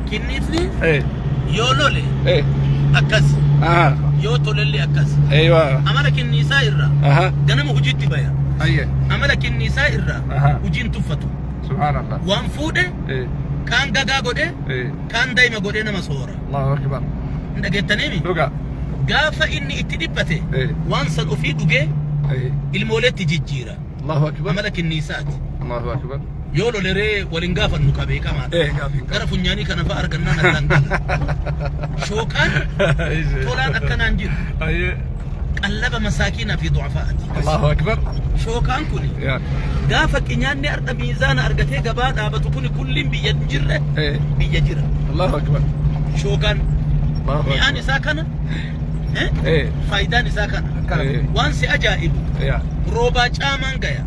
Kinniifni Eh. yoo lole Eh. akkas, Aha. yoo tolellee akkas. Eywa. Amala kinniisaa irraa Aha. ganama hojiitti baya. Ayye. Amala kinniisaa irraa Aha. hojiin tuffatu. Subhanallah. Waan fuudhe Eh. kaan gagaa godhe Eh. kaan daa'ima godhee nama soora. Allahu akbar. Hin dhageettaniimi? Dhuga. Gaafa inni itti dhiphate Eh. waan san ofii dhugee Eh. ilmooleetti jijjiira. Allahu akbar. Amala kinniisaati. Allahu akbar. Yoo loleree waliin gaafannu qabee qamaadha. Eh, gaafii hin Gara funyaanii kana fa'a argannaan addaan gala. Shooqaan tolaan akkanaan jiru. Ayye. Qallaba masaakiinaa fi du'afaati. Allahu akbar. Shookaan kun Yaa. gaafa qinyaanni arda miizaana argatee gabaa dhaabatu kun kulliin biyya hin jirre Eh. biyya jira. Allahu akbar. Shookaan Allahu mi'aan akbar. isaa kana, eh? Eh. Faayidaan isaa kana. Eh. Waan si ajaa'ibu Yaa. roobaa caamaan gaya.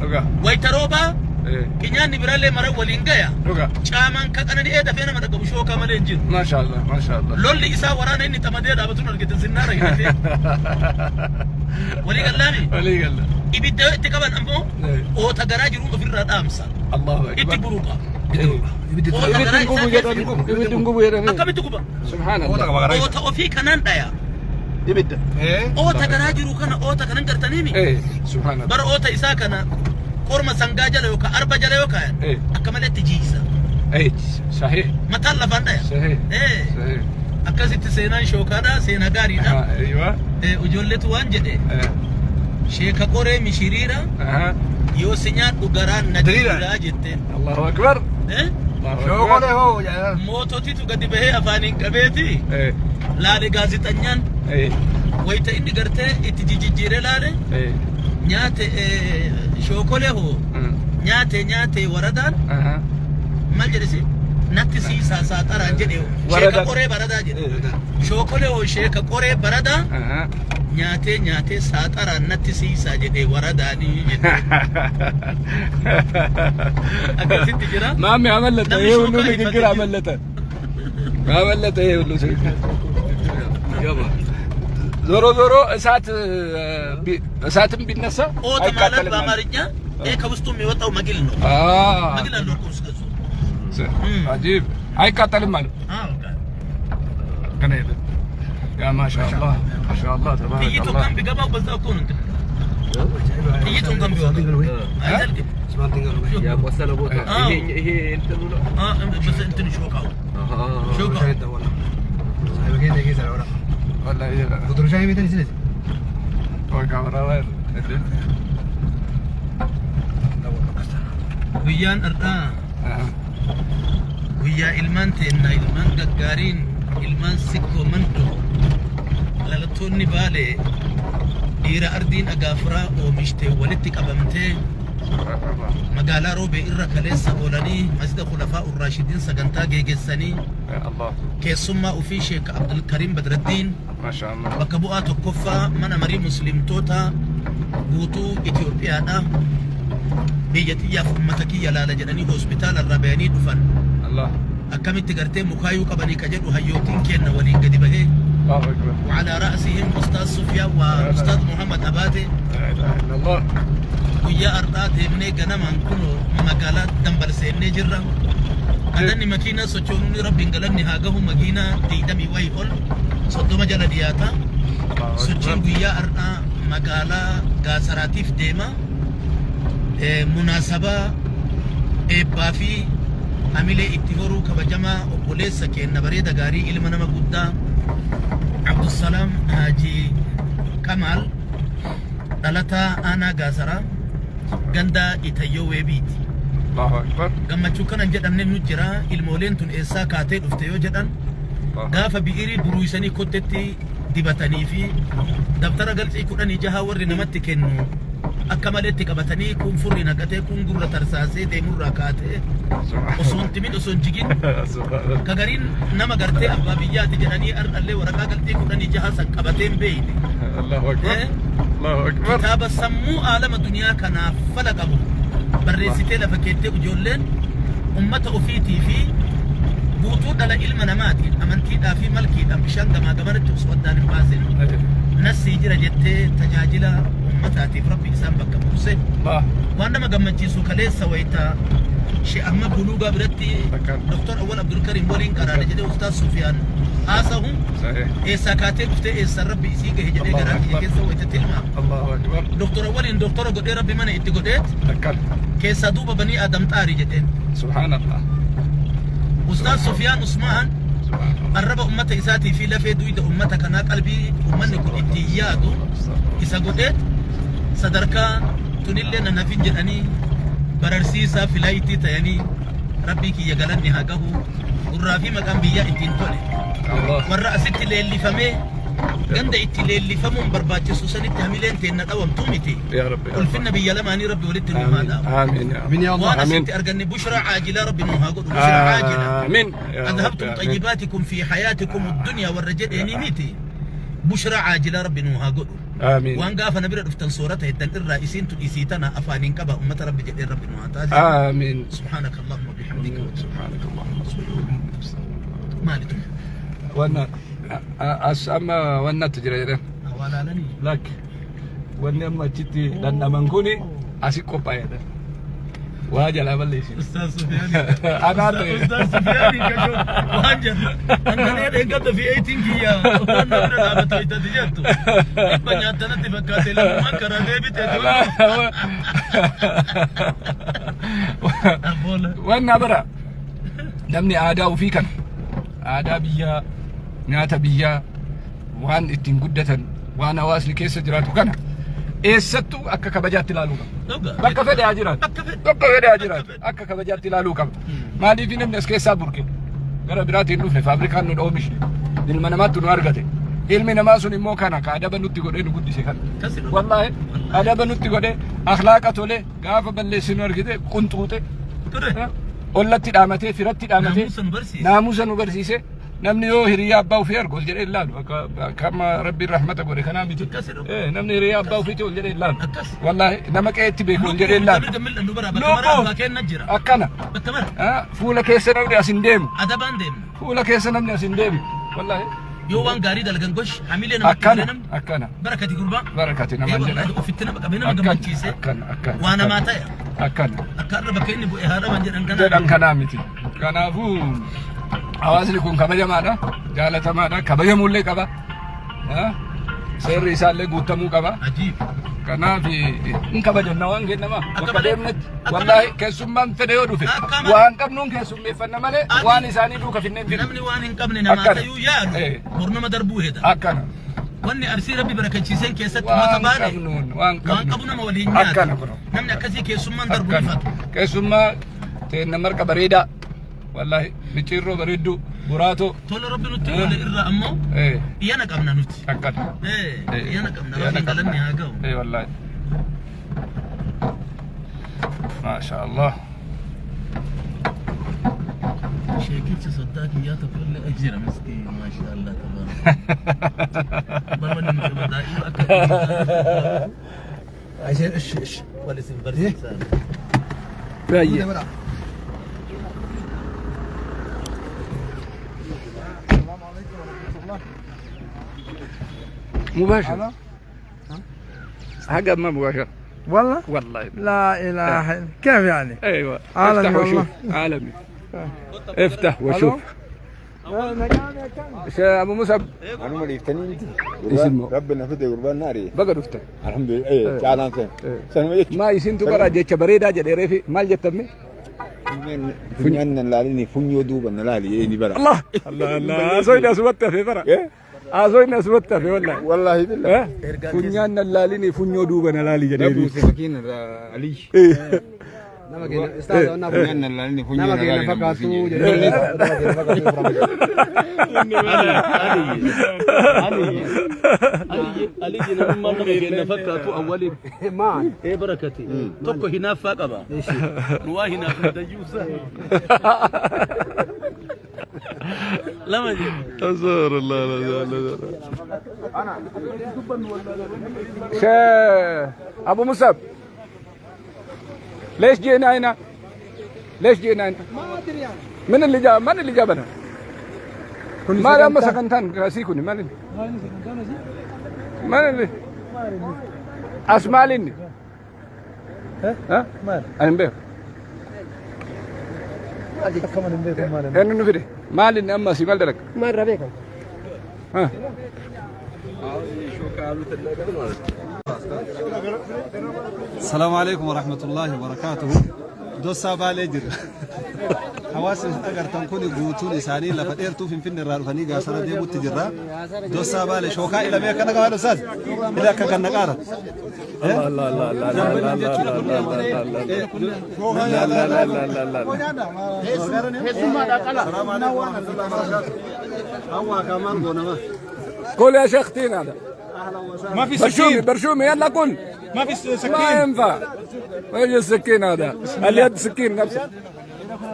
Dhuga. Wayita roobaa Eh. qinyaanni biraallee mara waliin gaya. Dhuga. Caamaan ka qanani'ee dafee nama dhaqabu shookaa malee hin jiru. Masha Allah. Masha Allah. Lolli isaa waraana inni xamadee dhaabatuun argite sinnaara hidhatee. Walii gallaami? Walii galla. Ibidda yoo itti qaban ammoo Eh. oota garaa jiruun ofirraa dhaamsa. Allahu akbar. Itti buruqa. Eh. Oota Ibiddi garaa hin gubu isaa keessa jedhani. jiru. Ibiddi hin gubu jedhani. Akkamitti guba? Subhanallah. Oota ofii kanaan dhaya. Ibidda. Oota garaa jiru kana oota kanan gartaniimi? Eh. Subhanallah. Bara oota isaa kana korma sangaa jala yookaan arba jala yoo kaayan Eh. akka maletti jiisa. Eh. Sahih. Mataan lafaan dhaya. Sahih. Eh. Sahih. Akkasitti seenaan shookaadha, seenaa gaariidha. Aha. Eywa. Eh, ijoolletu waan jedhe Eh. sheeka qoree mishiriira Aha. yoo si nyaadhu garaan na Diriira. diriiraa jetteen. Allahu akbar. Eh? Allahu akbar. Moototitu gadi bahee afaaniin qabeeti Eh. laale gaazexanyaan Eh. wayita inni gartee itti jijjiiree laale Eh. nyaate eh, shookolee hoo nyaate nyaate waradaan Aha. maal jedhesi natti siisaa saaxaraan jedhe sheeka Waradaan. qoree baradaa jedhe Eh. shookolee hoo sheeka qoree baradaa Aha. nyaatee nyaatee saaxaraan natti siisaa jedhe waradaanii jedhe akkasitti jira. ማሜ አመለጠ። Namni ይሄ ሁሉ shookaa ንግግር ifatee አመለጠ አመለጠ። ይሄ ሁሉ ዞሮ ዞሮ እሳት እሳትም ቢነሳ oota ማለት አይቃጠልም ማለት በአማርኛ ይሄ ከውስጡ የሚወጣው መግል ነው። አ መግል አለው እኮ ውስጥ ገጹ። አጂብ አይቃጠልም ማለት አዎ ገና የለም። ያ ማሻአላህ ማሻአላህ ጥይቱ ተባረከላህ። እንኳን ቢገባው በዛ እኮ ነው እንትን ጥይቱ እንኳን ቢወጣው አይዘልቅም። ያቆሰለ ቦታ አዎ። ይሄ ይሄ እንትኑ ነው። በስ እንትን ሾካው ሾካው ወላሂ ወይ ካሜራ ላይ እንዴ Guyyaan har'aa guyyaa ilmaan teennaa ilmaan gaggaariin ilmaan sikkoo mandoo dhalattoonni Baalee dhiira ardiin agaafiraa oomishtee walitti qabamtee magaalaa Roobee irra kaleessa oolanii masjida Khulafaa Urraashidiin sagantaa geeggeessanii Ya Allah keessummaa ofii Sheek Abdulkariim Badraddiin ማሻአላህ bakka bu'aa tokkoffaa mana marii muslimtoota guutuu Itoophiyaadha. Biyya xiyyaaf ummata kiyya laala jedhanii hospitaala irraa bayanii dhufan. አላህ Akkamitti gartee mukaayuu qabanii ka jedhu hayyootiin kenna waliin gadi bahee አላሁ አክበር وعلى رأسهم أستاذ سفيان وأستاذ محمد أباتي ላ ኢላሃ ኢለላህ guyyaa har'aa deemnee ganamaan kunoo magaalaa dambal seennee jirra. Adanni makiinaa sochoonuun rabbiin galanni haa gahu makiinaa 20 wayii ol 30 jala dhiyaata. አላሁ Sochiin አክበር guyyaa har'aa magaalaa Gaasaraatiif deema. Munaasabaa eebbaa fi hamilee itti horuu kabajamaa obboleessa keenya bareeda gaarii ilma nama guddaa Abdusalaam Haji Kamaal dhalataa aanaa Gaasaraa ganda Itayyoo Weebiiti. አላሁ አክበር Gammachuu kanan jedhamne nu jira ilmooleen tun eessaa kaatee dhufte yoo jedhan gaafa bi'irii buruuysanii kottetti dibatanii fi dabtara galcii 16 warri namatti kennu akka maleetti qabatanii kun furri naqatee kun gurra tarsaasee deemurraa kaatee osoo hin timin osoo hin jigin ka gariin nama gartee abbaa biyyaati jedhanii ardhallee waraqaa galxii 16 san qabatee hin beeyne. አላሁ አክበር Eh? አላሁ አክበር Kitaaba sammuu aalama duniyaa kanaaf fala qabu barreessitee lafa keettee ijoolleen ummata ofiitii fi guutuu dhala ilma namaatiin amantiidhaa fi malkiidhaan bishaan gamaa gamanatti osoo addaan hin baasin nassii jira jettee tajaajila ummataatiif rabbi isaan bakka buuse. አላህ Waan nama gammachiisu kaleessa wayita Sheekh Ahmad Buluugaa biratti Doktor Awwal Abdulkarim waliin qaraane jedhee Ustaaz Sufiyaan haasahu eessaa kaatee dhuftee eessaan rabbi isii gahe jedhee garaa kiyya keessa wayita tilmaama. Allahu akbar. Doktor Awwaliin doktora godhee rabbi mana itti godheet keessaa duuba banii Adam xaari jedheen. Subhanallah. Ustaaz Sufiyaan Usmaan arraba ummata isaatii fi lafee duyda ummata kanaa qalbii ummanni kun ittiin yaadu isa godheet sadarkaa tunillee na nafin jedhanii bararsiisaa filaayitii ta'anii rabbii kiyya galanni haa gahu gurraa fi maqaan biyyaa ittiin tole. Warra asitti leellifamee ganda itti leellifamuun barbaachisu sanitti hamileen teenna dhawamtuu miti. Ulfinna biyya lamaanii rabbi walitti nu haa dhaabu. Waan asitti arganne bushraa caajilaa rabbi nu haa godhu. Bushraa caajilaa. أذهبتم طيباتكم في حياتكم الدنيا والرجل ميتي بشرى عاجلة ربي نوها قدو آمين وان قاف نبرة دفتن صورته الدن الرئيسين تؤيسيتنا أفانين كبا أمة ربي جدين ربي نوها تازي آمين سبحانك اللهم وبحمدك سبحانك اللهم مالتم وانا أما وانا تجري لك وانا ما جتي لأن من كوني أسيق قبايا واجل أبلي شيء أستاذ سفياني أنا أستاذ سفياني كشو واجل أنا أنا قد في 18 كيا وأنا أنا أنا تيجتو إبني أنا تفكرت لما كرادي بتجو وأنا برا نمني أداء فيك أداء بيا ناتا بيا وأن إتين وأنا واصل كيس جراتو كان eessattuu akka kabajaatti ilaaluu qaba. Bakka fedhe haa jiraatu. Bakka fedhe haa jiraatu. Akka kabajaatti ilaaluu qaba. Maaliif namni as keessaa burqe? Gara biraatiin dhufne faabrikaan nu oomishne. Ilma namaatti nu argate. Ilmi namaa sun immoo kana ka adaba nutti godhee nu guddise kana. Wallaahi adaba nutti godhee akhlaaqa tolee gaafa balleessi nu argite qunxuute. Ollatti dhaamatee firatti dhaamatee naamusa nu barsiise. Namni yoo hiriyaa abbaa ofii argu ol jedhee ilaalu akka amma rabbiin rahmata godhe kanaa miti. Namni hiriyaa abbaa ofiitti ol jedhee ilaalu. Wallaahi nama qe'eetti beeku ol jedhee ilaalu. Akkana. Fuula keessa namni as hin deemu. Fuula keessa namni as hin deemu. Wallaahi. Yoo waan gaarii dalagan gosh hamilee namatti akkana akkana. Barakati gurbaa. Barakati nama jedha. Ofitti nama qabee nama gammachiise. Waa namaa ta'e. Akkana. Akka irra bakka inni bu'e haadha waan jedhan kanaa. Jedhan kanaa miti. Kanaafuu hawaasni kun kabajamaadha, jaalatamaadha, kabajamuullee qaba. Seerri isaallee guutamuu qaba. Kanaaf hin kabajanna waan kennama. Bakka deemnetti wallaahi keessummaan fedhe yoo dhufe waan qabnuun keessummeeffanna malee waan isaanii duuka finneen fidnu. Namni waan hin qabne namaa ta'uu yaalu mornama darbuu heda. Akkana. Wanni arsii rabbi barakachiiseen keessatti mata baane waan qabu nama waliin nyaata. Namni akkasii keessummaan darbuu ifatu. Keessummaa teenna marqa bareedaa. والله متيرو بريدو براتو تولى ربي نتي ولا إرى أمو يانا قمنا نتي أكد إيه يانا قمنا ربي قلني هاجو إيه والله ما شاء الله شيكيت صدقك يا تقول لي أجر مسكين ما شاء الله تبارك بروني مكبدا عشان إيش إيش ولا سنبرسي باي مباشر حاجة ما مباشر والله والله لا اله الا كيف يعني؟ ايوه عالمي افتح وشوف عالمي افتح وشوف ابو مصعب انا مريتني انت ربنا فدي قربان ناري بقى دفته الحمد لله ايه تعال انت ما يسنتو برا جيتش بريدا جديري في مال جتمي فنيان لالني فنيو دوبا لالي إيه برا الله الله الله أزوينا سوتة في برا أزوينا سوتة في والله والله بالله فنيان لالني فنيو دوبا لالي جديري أبو سكين علي فنيان لالني فنيو لالي علي جنا ما نبغي نفكر أولي ما إيه بركتي تبقى هنا فاقبة نواه هنا فديوسا لا ما جي أزور الله لا لا لا أبو مصعب ليش جينا هنا؟ ليش جينا هنا؟ ما أدري يعني من اللي جاب من اللي جابنا؟ ما لما سكنتان راسيكوني ما لي ما لي أسمع لي ها؟ ها؟ أنا بيه Eenyu nu fide? Maal inni amma asii maal dalaga? Maal irraa beekama? Ha. السلام عليكم ورحمة الله وبركاته. دوسا بالي جر. حواس أجر تكون قوتون إساني لفتير في فين الرالفني قاصرة دي مت جرا. دوسا بالي شوكا إلى ما كان قال أستاذ. إلى كان نقارة. الله الله الله الله الله الله لا لا لا لا لا. قول يا شيخ تين هذا. ما في سكين. برشومي يلا قل. ما في سكين. ما ينفع. وين السكين هذا؟ اليد سكين نفسه.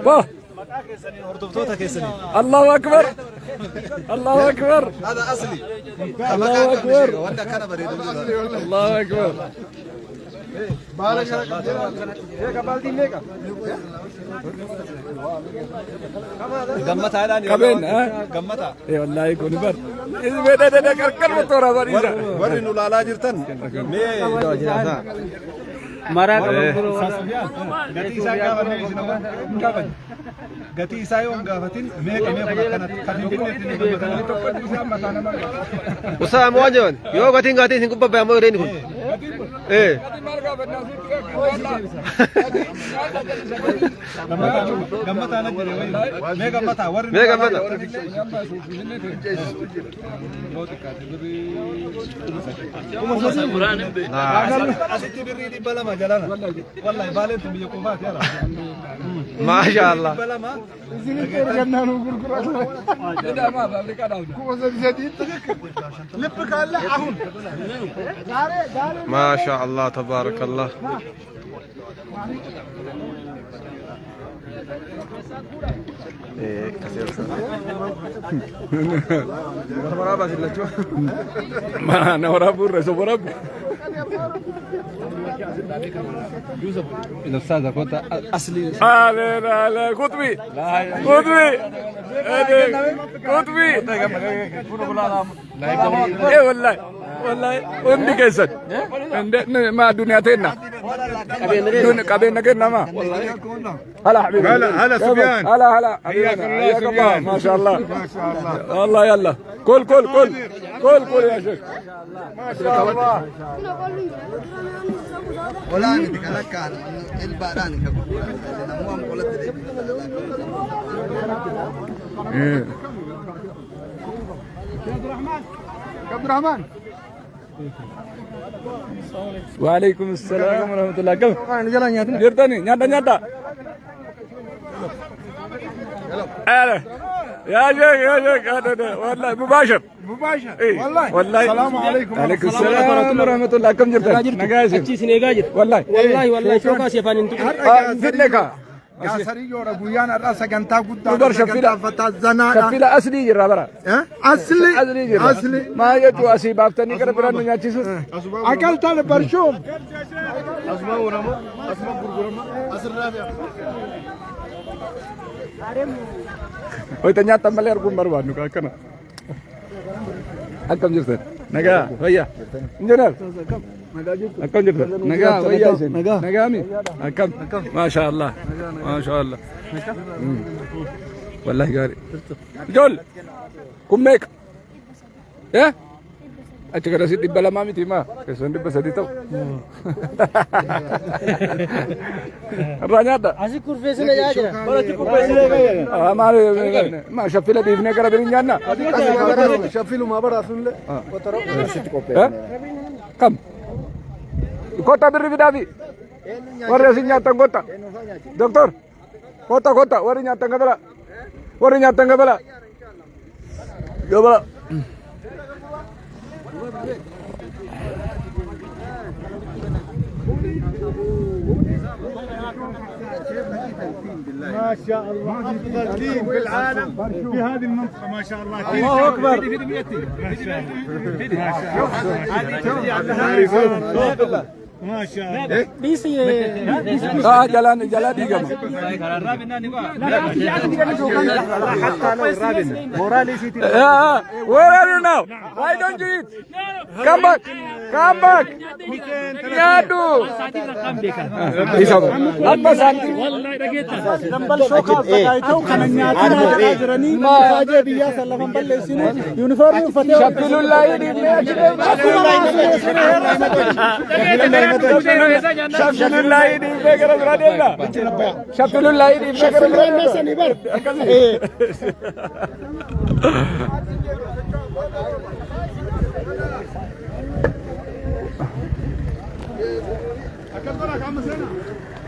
باه. الله اكبر. الله اكبر. هذا اصلي. الله اكبر. الله اكبر. قمتها الان قبلنا ها قمتها اي والله يكون بر اذا بدا كركر مطورة بريزة وري نو لالا جرتن مي Gatii isaa yoo hin gaafatin meeqa meeqa akkanatti kan hin binnetti. Usaa moo waan yoo gatiin gaatiin isin gubbaa ammoo irreen kun. Ee. Gammataa na jire wayi. Mee gammataa warri. Mee gammataa. Asitti birrii 200 jalana. Wallahi baaleen tun biyya qofaati yala. Maasha Allah. 200. ما شاء الله تبارك الله. ما انا ورا بور ورا الاستاذ كنت اصلي. لا لا لا قطبي قطبي قطبي. اي والله والله وندي كيسن ما دنيا تينا قبيلنا كنا ما هلا حبيبي. هلا هلا سفيان. هلا هلا حياك الله. ما شاء الله ما شاء الله. والله يلا كل كل كل كل كل يا شيخ. ما شاء الله. ولا نتكلم الباران كقول مو قلت. عبد الرحمن عبد الرحمن. وعليكم السلام ورحمة الله. كم؟ جرتني نياتا نياتا. هلا يا شيخ يا شيخ هذا والله مباشر مباشر. إيه؟ والله والله. السلام عليكم. عليكم السلام ورحمة الله. كم جرتني؟ نجاسي والله والله والله شو كاسي فانين فينك Gaasariyoodha guyyaan har'aa sagantaa guddaa Dubar shaffila shaffila aslii jirra bara. Asli Aslii jirra. Asli. Maa jechuu asii baaftanii gara biraan nu nyaachisu. Akaltal barshuum. Asuma urama asuma gurgurama asirraa fi. Hoyta nyaatan malee arguun barbaadnu akkana. Akkam jirtan? Nagaa fayyaa. Injinar. Akkam jirtan? Nagaa fayyaa isin. Nagaa mi? Akkam? Maasha Allah. Maasha Allah. Wallahi gaarii. Ijoollee kun meeqa? Eh? Achi gara si 200 miti maa? Keessan 300 ta'u. Irraa nyaadha. Asii kurfeessina yaa jira. Maal ma shaffila dhiifnee gara birii nyaanna? Shaffiluma bara sunle. Kam? Kota birri fidaafi. Warri asii nyaatan kota. Doktor. Kota kota warri nyaatan gabala. Warri nyaatan gabala. Gabala. ما شاء الله افضل دين في العالم في هذه المنطقه ما شاء الله. الله اكبر. ما شاء الله. ما شاء الله. Jalaan jalaa diigama. حتى لو رابنا مورالي سيتي. Where are you now? Why don't you eat? Come back. Come back. Nyaadhu. Amma saantii. Dambal shookaa sakaayitoo kana nyaatii jiranii faajee biyyaa san lafan balleessinu yuunifoormii uffatee. Shaffilullaahi dhiibnee achi deemna. Shaffilullaahi dhiibnee gara biraa deemna. Shaffilullaahi dhiibnee gara biraa deemna. Akkasii.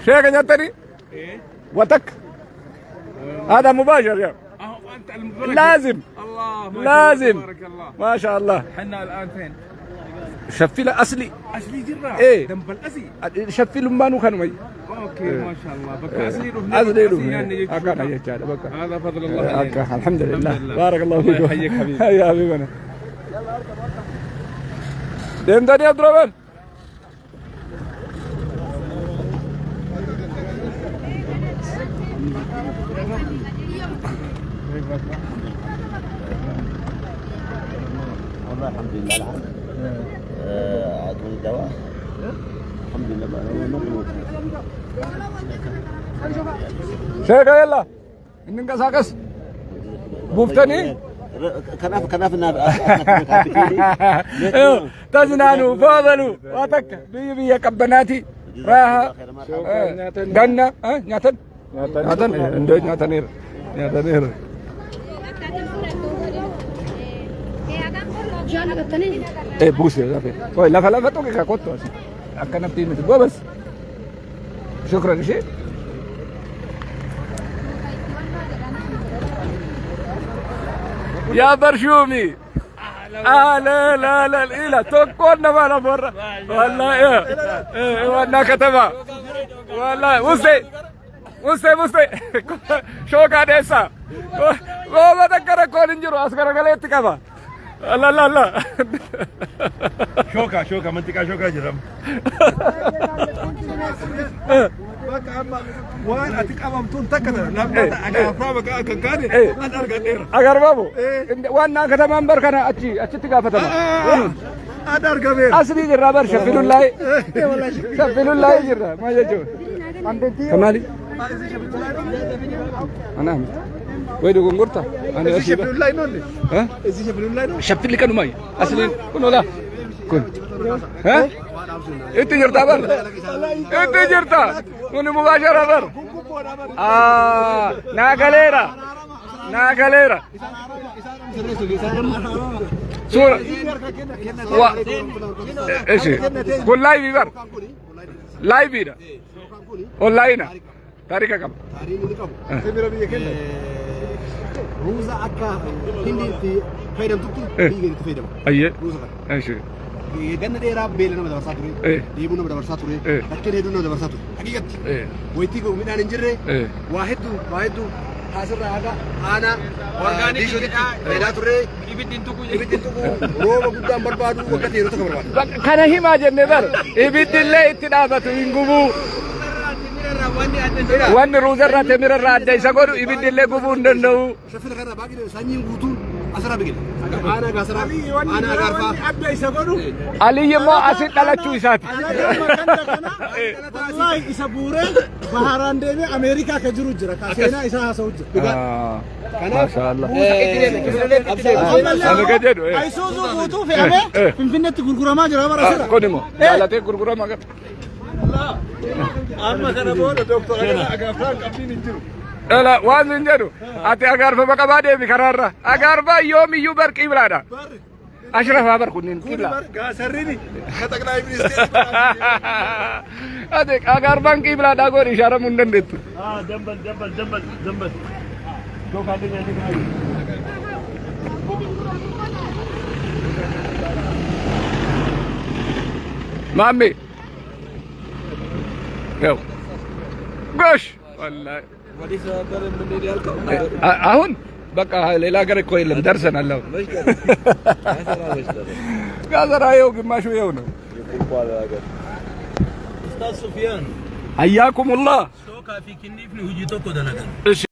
شيخ نتري وتك هذا مباشر يا لازم لازم ما شاء الله. احنا الان فين؟ شفيلة اصلي اصلي جرة. ايه دنبل ازي شفيل مانو كانوا مي. اوكي ما شاء الله بك اصلي رفنا اصلي رفنا اكان يا بك هذا فضل الله عليك. الحمد لله بارك الله فيك. يحييك حبيبي. يا حبيبنا ديمتني يا دروبن. والله الحمد لله الحمد اعطوني الدواء الحمد لله. شيخ يلا እንንቀሳቀስ ቡፍተኒ ከናፍ ከናፍ እና ተዝናኑ ፏበሉ ዋተከ ብይ ብየ ቀበናቲ ራሃ ገና ኛተን ኛተን እንደ ኛተኔር ኛተኔር buuse lafe ቆይ lafa lafa tokko ka kottu asi akkanatti miti ጎበዝ شكرا. እሺ يا برشومي لا لا لا لا تكون ما لا برا والله ايه وانا كتبا والله وسي وسي وسي شوكا ديسا وما تكره كون انجرو اسكر غليت كما لا لا لا شوكا شوكا منطقه شوكا جرم waan ati qabamtuun takka lammata agaarfaa maqaa akka kaane an argadheera. Agarbabu waan katamaan bar kana achi achitti gaafatama. An argameera. Asli jirra bar shaffilullaahi shaffilullaahi jirra maal jechuun. Kamaali. Ana ወይ dogongorta. Ani shaffilullaahi noonne. Isi shaffilullaahi noonne. Shaffilli kanumayi asliin kun ola kun. Itti jirta bar. Itti jirta. Kun mubaashara bar. Naagaleera. Naagaleera. Suura. Wa. Eshi. Kun laayivii bar. Laayiviidha. Onlaayina. Taarika qaba. Taariikni qabu. Simira biyya kenna. Ruuza akka hindiitti fayyadamtutti biyya keenyatti fayyadamu. Ayyee. Ruuza kana. Eshi. Ganna dheeraa beela nama dabarsaa ture, dheebuu nama dabarsaa ture, rakkina hedduu nama dabarsaa ture. Haqiiqatti wayitii midhaan hin jirre waa hedduu waa hedduu haasirraa haga aanaa diishotitti fayidaa turre. Ibiddi hin tuqu ibiddi hin tuqu rooba guddaan barbaadu waggaatti yeroo tokko barbaadu. Kana himaa jenne bar ibiddi illee itti dhaabatu hin gubuu. Wanni ruuzarraa temirarraa adda isa godhu ibiddi illee gubuu hin danda'u. Shaffila kanarraa baay'ee sanyiin guutuun asirraa biqila. Aanaa gaasaraa, aanaa agaarfaa. Adda isa godhu. Aliyyi immoo asin dhalachuu isaati. Wallahi isa buuree baharaan deemee Ameerikaa ka jiru jira. Ka seenaa isaa haasa'u jira. Maashaallah. Ani ka jedhu. Ayisuuzuu guutuu fe'amee Finfinneetti gurguramaa jira bara asirra. Kun immoo jaalatee gurguramaa qaba. Amma kana booda doktora agaarfaan qabdiin hin jiru. Dhala waan hin jedhu ati agaarfama qabaa deemi karaarra. Agaarfaa yoomiyyuu bar qiblaadha. Ashrafaa bar kunniin qibla. Gaasarrini ከጠቅላይ ሚኒስቴር Ati agaarfaan qiblaadha godhi ishaaramuu hin dandeettu. ደንበል ደንበል ደንበል ደንበል Maammee. ያው ጎሽ ወላሂ አሁን በቃ ሌላ ሀገር እኮ የለም፣ ደርሰናል። አሁን ጋዘራ ይኸው ግማሹ ይኸው ነው። Ustaaz Sufiyaan. Hayyaakumullah. Shookaa fi kinniifni hojii tokko dalagan.